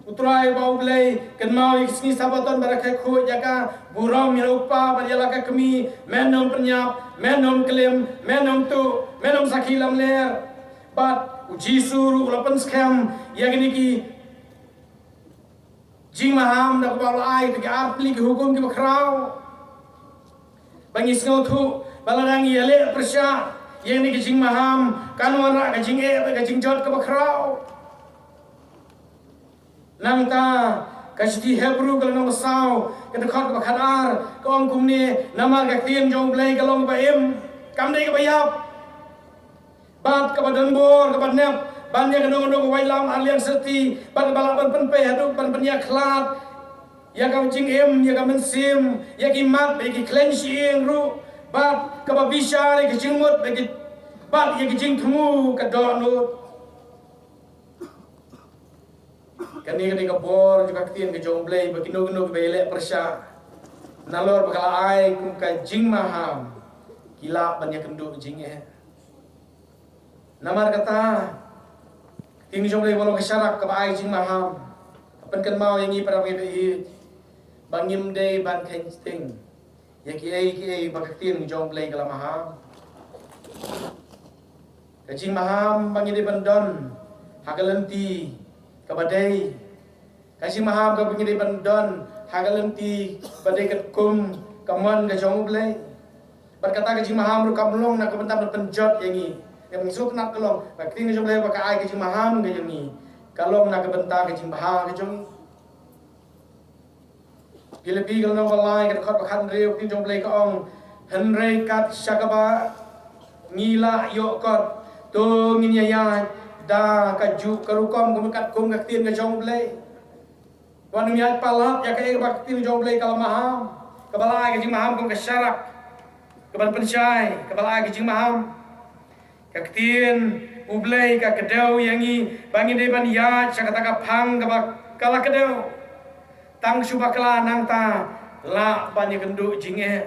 U Trai ba U Blei, kynmaw ïa ki sngi Sabbaton bad rakhe khuid ïa ka, burom ïa la u kpa bad ïa la ka kmie, men ym pynïap, men ym klim, men ym tuh, men ym sakhi lamler. Bad U Jisu ruh u la pynskhem ïa kine ki jingmaham da kaba u la ai ki artylli ki hukum kiba khraw. Ba ngi sngewthuh ba lada ngi ïaleh pyrshah ïa kine ki jingmaham, kan wanrah ka jingeh bad ka jingjot kaba khraw. Nangta ka shithi Hebru ka lynnong ba saw, ka dkhot kaba khatar, ka ong kumne: Namar ka ktien jong U Blei ka long kaba im, kam dei kaba ïap, bad kaba don bor, kaba nep ban ïa kano kano ka waitlam ar liang syrti, bad kaba lah ban pynpei haduh ban pynïakhlad ïa ka jingim, ïa ka mynsiem, ïa ki mat bad ïa ki khleiñ shyieng ruh, bad kaba bishar ïa ki jingmut bad ïa ki, bad ïa ki jingthmu ka dohnud. Kane ka dei ka bor jong ka ktien ka jong U Blei, ba kino kino kiba ïaleh pyrshah nalor ba ka la ai kum ka jingmaham, ki lah ban ïakynduh jingeh. Namar kata, ka ktien ka jong U Blei ka long ka sharak kaba ai jingmaham, ka pynkynmaw ïa ngi para bangeit ba ngim dei ban kheiñ sting ïa kiei kiei ba ka ktien ka jong U Blei ka la maham. Ka jingmaham ba ngi dei ban don ha ka lynti kaba dei. Ka jingmaham kaba ngi dei ban don ha ka lynti ba dei katkum ka mon ka jong U Blei. Bad kata ka jingmaham ruh kam long na ka bynta ban pynjot ïa ngi. Ïa ngi sngewtynnat ka long, ka ktien ka jong U Blei ba ka ai ka jingmaham ka jong ngi, ka long na ka bynta ka jingbha ka jong ngi. Philippi ka lynnong ba lai, ka dkhot ba khathynriew, ka ktien jong U Blei ka ong: Hynrei kat sha kaba ngi la ïoh kot, to ngin ïa ïaid da kajuh ka rukom, kum katkum ka ktien ka jong U Blei. Wat nym ïaid palat ïa kaei kaba ka ktien ka jong U Blei ka la maham, kaba la ai ka jingmaham kum ka sharak kaban pynshai, kaba la ai ka jingmaham. Ka ktien U Blei ka kdew ïa ngi ba ngi dei ban ïaid sha kata ka phang kaba ka la kdew. Tang shu bakla nangta lah ban ïakynduh jingeh.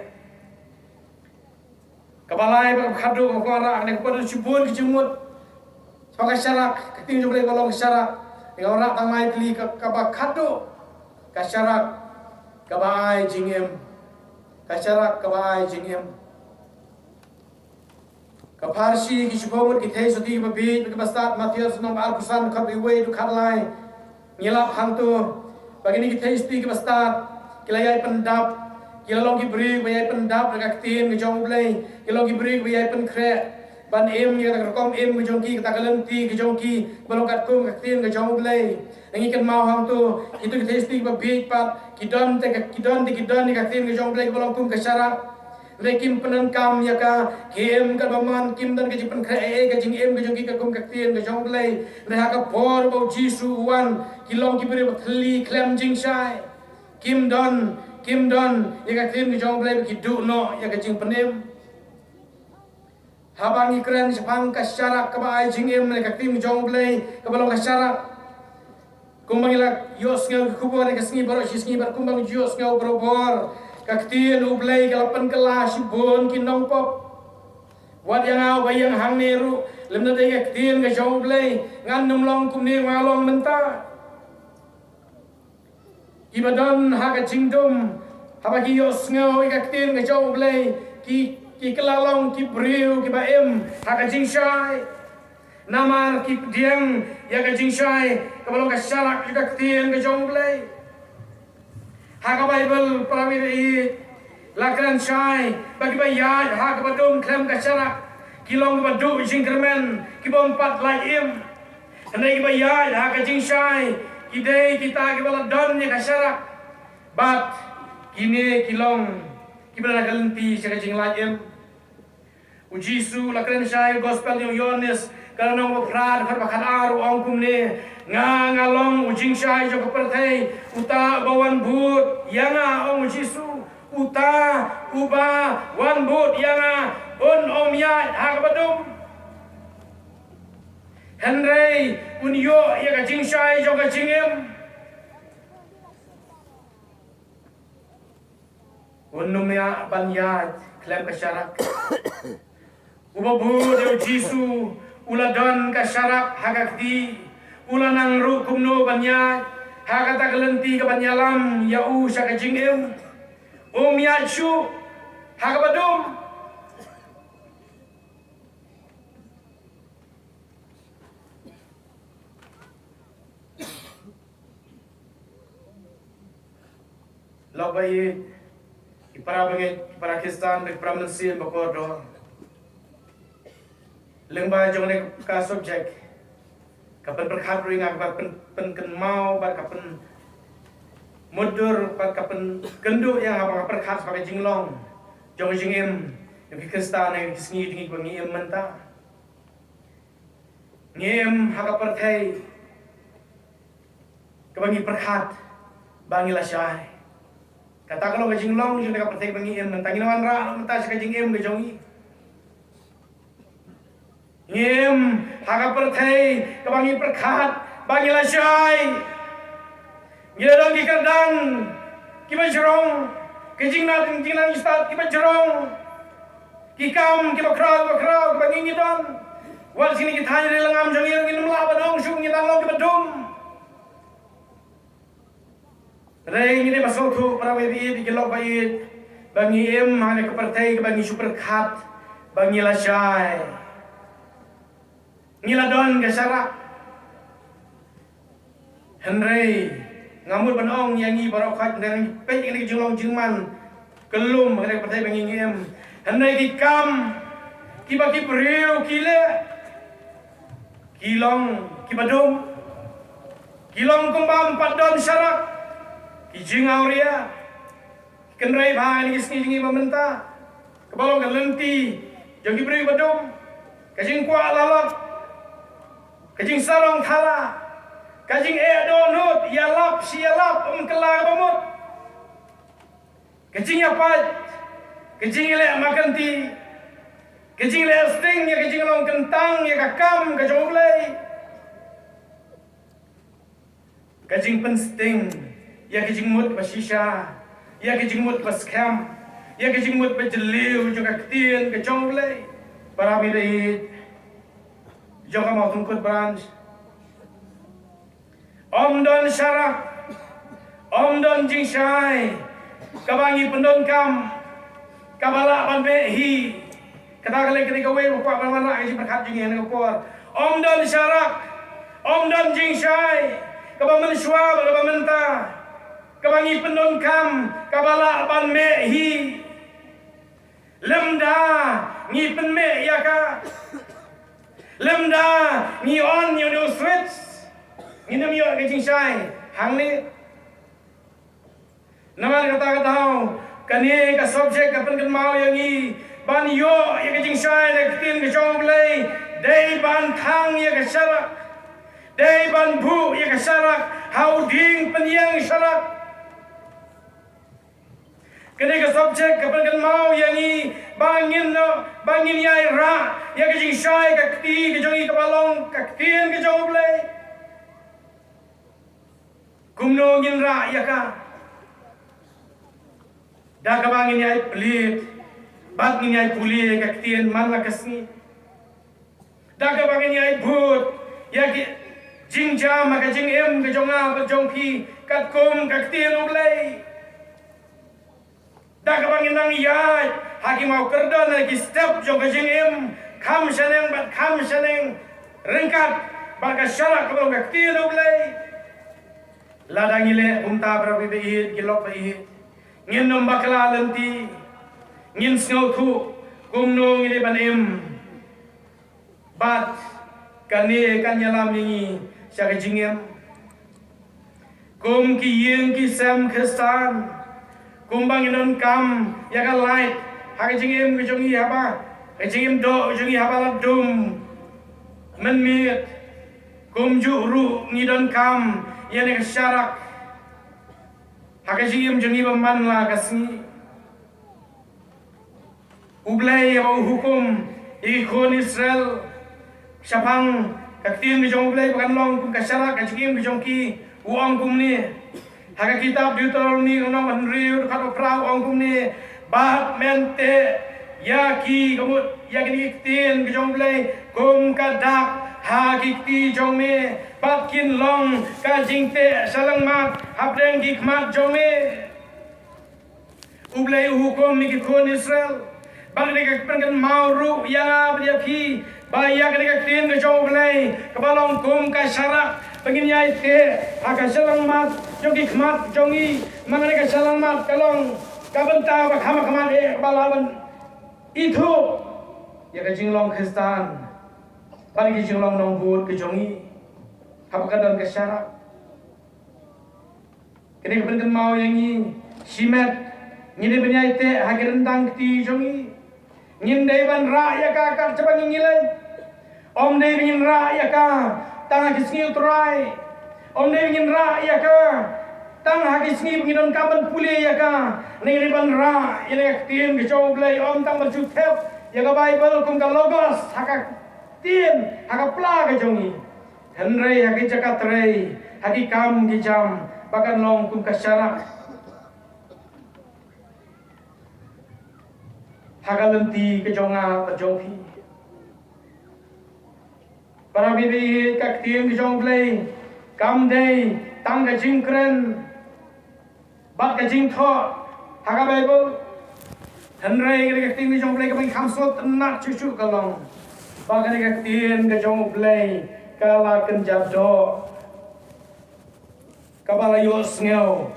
Kaba lai bad kaba khatduh, kaba kynrad, kane ka pynshibun ka jingmut. Sha ka sharak, ka ktien jong U Blei ka long sharak. Nga wanrah tang lai tylli, ka, kaba khatduh. Ka sharak kaba ai jingim. Ka sharak kaba ai jingim. Ka pharshi ki shiphew ngut ki theisotti kiba bieit bad kiba stad, Mathaios lynnong ba arphew san, dkhot ba wei haduh khatlai. Ngi lap hangto ba kine ki theisotti kiba stad ki la ïai pyndap, ki la long ki briew ba ïai pyndap da ka ktien ka jong U Blei, ki long ki briew ba ïai pynkhreh ban im ïa kata ka rukom im ka jong ki, kata ka lynti ka jong ki ba long katkum ka ktien ka jong U Blei. Ngi kynmaw hangto kito ki theisotti kiba bieit pat, ki don te ka, ki don te ki don ïa ka ktien ka jong U Blei kaba long kum ka sharak. Hynrei kim pyndonkam ïa ka, ki im kaba mon, kim don ka jingpynkhreh ei ei, ka jingim ka jong ki ka kum ka ktien ka jong U Blei. Hynrei ha ka por ba U Jisu u wan, ki long ki briew ba thylli khlem jingshai. Kim don, kim don ïa ka ktien ka jong U Blei, ba ki duh noh ïa ka jingpynim. Haba ngi kren shaphang ka sharak kaba ai jingim, ka ktien ka jong U Blei kaba long ka sharak. Kumba ngi la ïohsngew ka khubor ïa ka sngi baroh shi sngi, bad kumba ngi ïohsngew barobor, ka ktien U Blei ka la pynkylla shibun ki nongpop. Wat ïa nga uba ïeng hangne ruh, lymda dei ka ktien ka jong U Blei, ngan ym long kumne ba nga long mynta. Kiba don ha ka jingdum, haba ki ïohsngew ïa ka ktien ka jong U Blei, ki, ki kylla long ki briew kiba im ha ka jingshai. Namar ki pdiang ïa ka jingshai kaba long ka sharak ïa ka ktien ka jong U Blei. Ha ka Baibl, para bangeit, la kren shai ba kiba ïaid ha kaba dum khlem ka sharak ki long kiba duh jingkyrmen, ki bym pat lait im. Hynrei kiba ïaid ha ka jingshai ki dei kita kiba la don ïa ka sharak, bad kine ki long kiba la ka lynti sha ka jinglait im. U Jisu la kren shai, Gospel jong u Ïoannis, ka lynnong ba phra, dkhot ba khatar, u ong kumne: Nga, nga long u jingshai jong ka pyrthei. Uta uba wan bud ïa nga, ong u Jisu, uta uba wan bud ïa nga, un ym ïaid ha kaba dum, hynrei un ïoh ïa ka jingshai jong ka jingim. Un ym ïa ban ïaid khlem ka sharak. Uba bud ïa u Jisu u la don ka sharak ha ka kti. U la nang ruh kumno ban ïaid ha kata ka lynti kaban ïalam ïa u sha ka jingim. Um ïaid shuh ha kaba dum. Lok ba ïeit, ki para bangeit, ki para Khristan, ki para mynsiem ba kordor. Lyngba jong kane ka subject, ka pynpyrkhat ruh ïa nga, ka pyn, pynkynmaw bad ka pynmutdur bad ka pynkynduh ïa nga ba nga pyrkhat ba ka jinglong jong ka jingim jong ki Khristan ha kine ki sngi jong ngi ba ngi im mynta. Ngi im ha ka pyrthei kaba ngi pyrkhat ba ngi la shai. Kata ka long ka jinglong jong ka pyrthei kaba ngi im mynta. Ngi la wanrah mynta sha ka jingim ka jong ngi. Ngi im ha ka pyrthei kaba ngi pyrkhat ba ngi la shai. Ngi la don ki kyrdan kiba jrong, ki jingnang, ki jingnang stad kiba jrong, ki kam kiba khraw, kiba khraw kiba ngi ngi don. Wat sngewthuh ki thaiñ ri la ngam jong ngi, ngim lah ban ong shuh, ngi dang long kiba dum. Hynrei ngi dei ban sngewthuh, para bangeit, ki lok bangeit, ba ngi im ha kane ka pyrthei kaba ngi shu pyrkhat ba ngi la shai. Ngi la don ka sharak. Hynrei nga mut ban ong ïa ngi baroh khoit, hynrei ngi peit ïa kane ka jinglong jingman kyllum ha kane ka pyrthei ba ngi ngi im. Hynrei ki kam kiba ki briew ki leh, ki long kiba dum. Ki long kumba ym pat don sharak. Ki jingawria. Kynrei bha ha kine ki sngi jong ngi ba mynta, kaba long ka lynti jong ki briew ba dum, ka jingkwah lalot, ka jingsarong thala, ka jingeh dohnud, ïalap shi ïalap, ym kylla ba mut, ka jingïapait, ka jingleh makynti, ka jingleh sting ïa ka jinglong kyntang ïa ka kam ka jong U Blei. Ka jingpynsting ïa ka jingmut ba shisha, ïa ka jingmut ba skhem, ïa ka jingmut ba jylliew jong ka ktien ka jong U Blei. Para bangeit jong ka Mawthungkut branch, ym don sharak, Ym don jingshai kaba ngi pyndonkam kaba lah ban meh hi. Kata ka lei kane kawei ba kwah ban wanrah ka jingpyrkhat jong ngi ha kane ka por. Ym don sharak, ym don jingshai kaba mynshuwa bad kaba mynta kaba ngi pyndonkam kaba lah ban meh hi. Lymda ngi pynmeh ïa ka, lymda ngi on ïa une u switch, ngin ym ïoh ka jingshai hangne. Namar kata ka daw, kane ka subject ka pynkynmaw ïa ngi ban ïoh ïa ka jingshai na ka ktien ka jong U Blei, dei ban thang ïa ka sharak, dei ban buh ïa ka sharak ha u dieng pynïeng sharak. Kane ka subject ka pynkynmaw ïa ngi ba ngin, ba ngin ïai rah ïa ka jingshai ka kti ka jong ngi kaba long ka ktien ka jong U Blei. Kumno ngin rah ïa ka? Da kaba ngin ïai plie bad ngin ïai pule ïa ka ktien man la ka sngi. Da kaba ngin ïai bud ïa ki jingjam ha ka jingim ka jong nga bad jong phi katkum ka ktien U Blei. Da kaba ngin nang ïaid ha ki mawkyrdon, ha ki step jong ka jingim kham shaneng bad kham shaneng ryngkat bad ka sharak kaba long ka ktien U Blei. Lada ngi leh kumta, para bangeit, ki lok bangeit, ngin ym bakla lynti, ngin sngewthuh kumno ngi dei ban im. Bad kane kan ïalam ïa ngi sha ka jingim kum ki ïing ki sem Khristan. Kumba ngi donkam ïa ka light ha ka jingim ka jong ngi haba ka jingim doh ka jong ngi haba la dum mynmiet, kumjuh ruh ngi donkam ïa kane ka sharak ha ka jingim jong ngi ba man la ka sngi. U Blei haba u hukum ïa ki khun Israel shaphang ka ktien ka jong U Blei ba kan long kum ka sharak ka jingim ka jong ki, u ong kumne. Ha ka kitab Deuteronomy lynnong ba hynriew dkhot ba phra u ong kumne: Bad men teh ïa ki, ka mut ïa kine ki ktien ka jong U Blei, kum ka dak ha ki kti jong me, bad kin long ka jingteh sha lyngmat hapdeng ki khmat jong me. U Blei u hukum ïa ki khun Israel. Bad kane ka pynkynmaw ruh ïa nga bad ïa phi ba ïa kane ka ktien ka jong U Blei kaba long kum ka sharak ba ngin ïai teh ha ka shyllangmat jong ki khmat jong ngi. Ma kane ka shyllangmat ka long ka bynta ba kham khmat eh ba la ban ithuh ïa ka jinglong Khristan bad ka jinglong nongbud ka jong ngi. Haba ka don ka sharak, kane ka pynkynmaw ïa ngi, shimet ngi dei ban ïai teh ha ki ryndang kti jong ngi. Ngim dei ban rah ïa ka kat shaba ngi ngi lei. Ym dei ba ngin rah ïa ka tang ha ki sngi U Trai. Ym dei ba ngin rah ïa ka tang ha ki sngi ba ngi donkam ban pule ïa ka. Ngi dei ban rah ïa ka ktien ka jong U Blei, ym tang ban shu thep ïa ka Baibl kum ka logos ha ka ktien, ha ka pla ka jong ngi. Hynrei ha ki jaka trei, ha ki kam ki jam, ba kan long kum ka sharak ha ka lynti ka jong nga bad jong phi. Para bangeit, ka ktien ka jong U Blei kam dei tang ka jingkren bad ka jingthoh ha ka Baibl. Hynrei kane ka ktien ka jong U Blei kaba ngi kham sngewtynnat shuh shuh ka long ba kane ka ktien ka jong U Blei ka la kynja doh, kaba la ïohsngew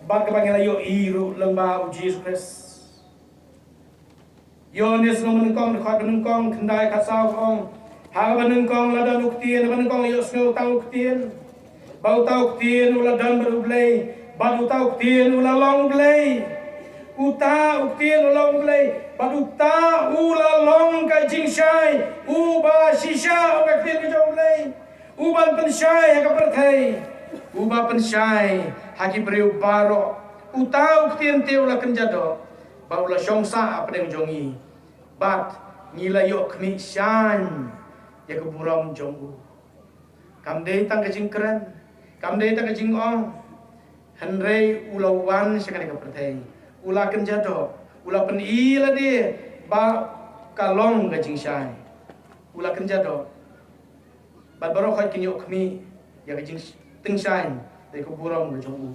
bad kaba ngi la ïohi ruh lyngba U Jisu Khrist. Ïoannis lynnong ba nyngkong, dkhot ba nyngkong, khyndai, khatsaw ka ong: Ha kaba nyngkong la don U Ktien, ha kaba nyngkong la ïohsngew uta U Ktien. Bad uta U Ktien u la don bad U Blei, bad uta U Ktien u la long U Blei. Uta U Ktien u la long U Blei, bad uta u la long ka jingshai, uba shisha, ong ka ktien ka jong U Blei, uban pynshai ha ka pyrthei, uba pynshai ha ki briew baroh. Uta U Ktien te u la kynja doh bad u la shong sah hapdeng jong ngi, bad ngi la ïoh khmih shaiñ ïa ka burom jong u. Kam dei tang ka jingkren, kam dei tang ka jingong, hynrei u la wan sha kane ka pyrthei, u la kynja doh, u la pyni lade ba ka long ka jingshai. U la kynja doh bad baroh khoit kin ïoh khmih ïa ka jingtyngshaiñ ïa ka burom ka jong u.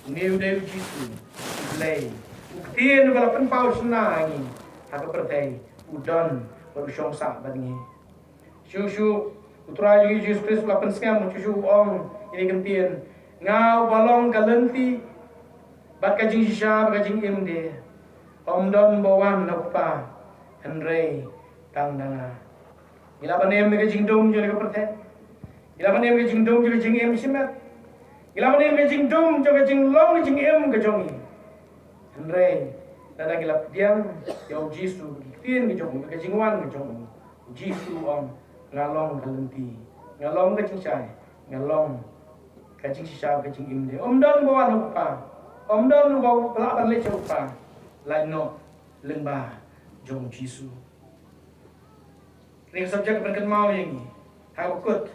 Une u dei u Jisu, u Blei, u ktien uba la pynpaw shynna ha ngi, ha ka pyrthei, u don bad u shong sah bad ngi. Shuh shuh, u Trai jong ngi Jisu Khrist u la pynsngem, shuh shuh u ong ïa kane ka ktien, nga uba long ka lynti bad ka jingshisha bad ka jingim de. Ym don ba wan na u Kpa hynrei tang na nga. Ngi lah ban im ha ka jingdum jong ka pyrthei. Ngi lah ban im ha ka jingdum jong ka jingim shimet. Ngi lah ban im ha ka jingdum jong ka jinglong ka jingim ka jong ngi. Hynrei lada ngi la pdiang ïa u Jisu, ka ktien ka jong u, ka jingwan ka jong u, u Jisu u ong, nga long ka lynti, nga long ka jingshai, nga long ka jingshisha ka jingim de. Ym don ba wan ha u Kpa, ym don ba lah ban leit sha u Kpa, lait noh lyngba jong u Jisu. Kane ka subject ka pynkynmaw ïa ngi ha ka kut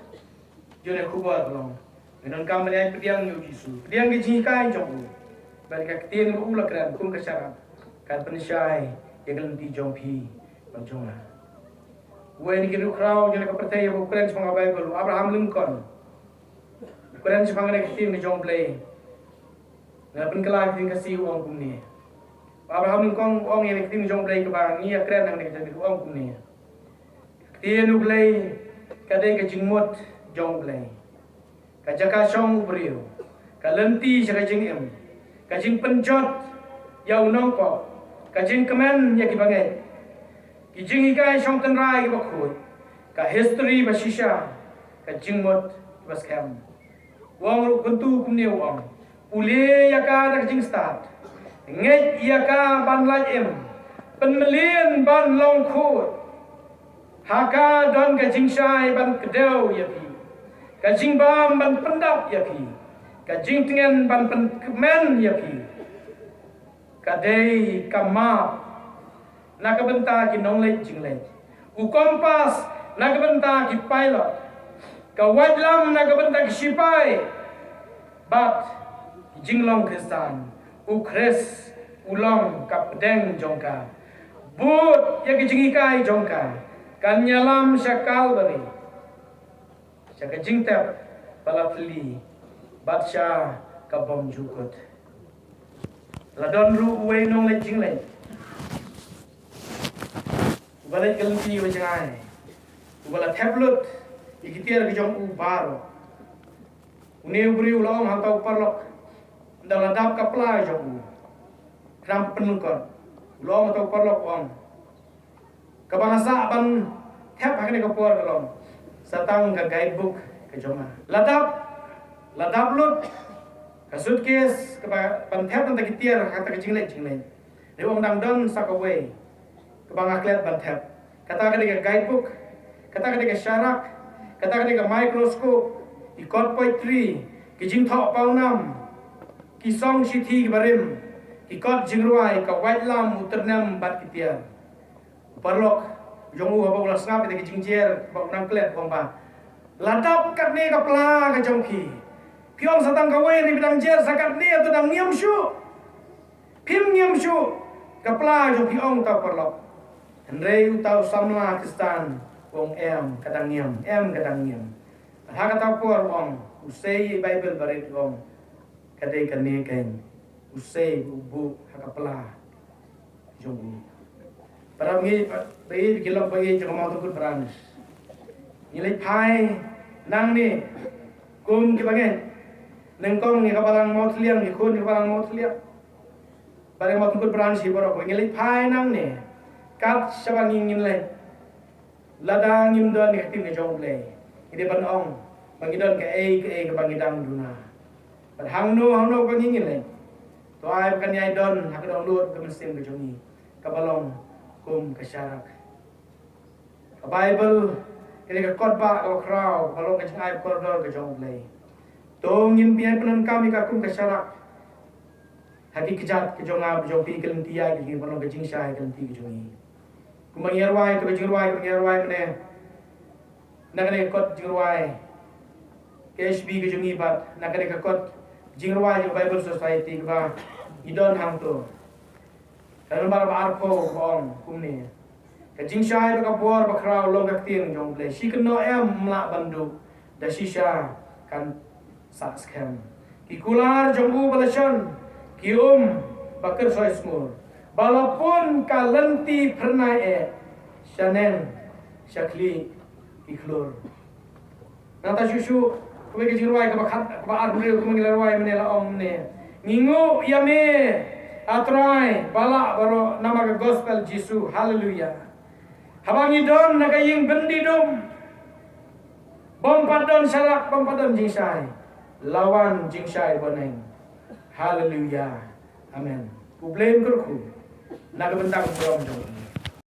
jong ka khubor ka long, ngi donkam ban ïai pdiang ïa u Jisu, pdiang ka jinghikai jong u, bad ka ktien ba u la kren kum ka sharak kan pynshai ïa ka lynti jong phi bad jong nga. Uwei na ki riewkhraw jong ka pyrthei haba u kren shaphang ka Baibl, u Abraham Lincoln, u kren shaphang kane ka ktien ka jong u Blei. Nga pynkylla ka ktien Khasi, u ong kumne. U Abraham Lincoln u ong ïa ka ktien jong u Blei kaba ngi ïa kren hangne ka jong u, ong kumne. Ka ktien u Blei ka dei ka jingmut jong u Blei, ka jaka shong u briew, ka lynti sha ka jingim, ka jingpynjot ïa u nongpop, ka jingkmen ïa ki bangeit, ki jinghikai shong tynrai kiba khuid, ka history ba shisha, ka jingmut kiba skhem. U ong ruh kumtu kumne, u ong, pule ïa ka da ka jingstad, ngeit ïa ka ban lait im, pynmlien ban long khuid. Ha ka don ka jingshai ban kdew ïa phi, ka jingbam ban pyndap ïa phi, ka jingtngen ban pynkmen ïa phi. Ka dei ka map na ka bynta ki nongleit jingleit, u kompas na ka bynta ki pilot, ka waitlam na ka bynta ki shipai, bad ki jinglong Khristan. U Khrist u long ka pdeng jong ka. Bud ïa ki jinghikai jong ka kan ïalam sha Kalbari, sha ka jingtep ba la thylli bad sha ka bymjukut. La don ruh uwei u nongleit jingleit uba leit ka lynti ba jngai, uba la thep lut ïa ki tiar ka jong u baroh. Une u briew u la ong ha uta u paralok, ynda la dap ka pla jong u, khnang pynlyngkot, u la ong ha uta u paralok, u ong, kaba nga sah ban thep ha kane ka por ka long sa tang ka guidebook ka jong nga. La dap, la dap lut ka suitcase kaba ban thep na kata ki tiar ha kata ka jingleit jingleit. Hynrei u ong dang don sa kawei kaba nga klet ban thep. Kata ka dei ka guidebook, kata ka dei ka sharak, kata ka dei ka microscope, ki kot poetry, ki jingthoh pawnam, ki song shithi kiba rim, ki kot jingrwai, ka waitlam, u tyrnem bad ki tiar. U paralok jong u haba u la sngap ïa ka jingjer ba u nang klet, u ong ba, la dap katne ka pla ka jong phi. Phi ong sa tang kawei, hynrei phi dang jer sa katne, to dang ngiam shuh. Phim ngiam shuh ka pla jong phi, ong uta u paralok. Hynrei uta u samla Khristan u ong, em, ka dang ngiam, em, ka dang ngiam. Ha kata ka por u ong, u sei Baibl barit u ong, ka dei kane keiñ u sei u buh ha ka pla jong u. Para bangeit, bangeit, ki lok bangeit jong ka Mawtyrkhut Branch, ngi leit phai nangne kum ki bangeit, nyngkong ïa ka balang Mawthliang, ïa khun ïa ka balang Mawthliang, bad ïa ka Mawtyrkhut Branch hi baroh, ngi leit phai nangne kat shaba ngi ngin leit. Lada ngim don ïa ka ktien ka jong U Blei, ngi dei ban ong ba ngi don kaei kaei kaba ngi dang duna. Bad hangno hangno ba ngi ngin leit, to ai ba kan ïai don ha ka dohnud ka mynsiem ka jong ngi kaba long kum ka sharak. Ka Baibl ka dei ka kot ba kaba khraw kaba long ka jingai kordor ka jong U Blei. To ngin ïai pyndonkam ïa ka kum ka sharak ha ki kjat ka jong nga, ka jong phi, ka lynti ïa ki, ki ban long ka jingshai ka lynti ka jong ngi. Kumba ngi ïa rwai, to ka jingrwai, kumba ngi ïa rwai mynne na kane ka kot jingrwai K H B ka jong ngi bad na kane ka kot jingrwai jong Bible Society kaba ngi don hangto. Ka lynnong ba arphew ka ong kumne: Ka jingshai bad ka bor bakhraw long ka ktien jong U Blei. Shi kynnoh em ym lah ban duh, da shisha kan sah skhem. Ki kular jong u ba la shon, ki um ba kyrsoi sngur, ba la pun ka lynti phyrnai eh shaneng sha khlieh ki khlur. Nangta shuh shuh, kawei ka jingrwai kaba khat, kaba arphew hynriew, kaba ngi la rwai mynne la ong mynne: Ngi nguh ïa me, A Trai, ba lah baroh, namar ka gospel Jisu. Haleluya. Haba ngi don na ka ïing byndi dum, bym pat don sharak, bym pat don jingshai, la wan jingshai bneng. Haleluya. Amen. U Blei un kyrkhu na ka bynta ka burom jong u.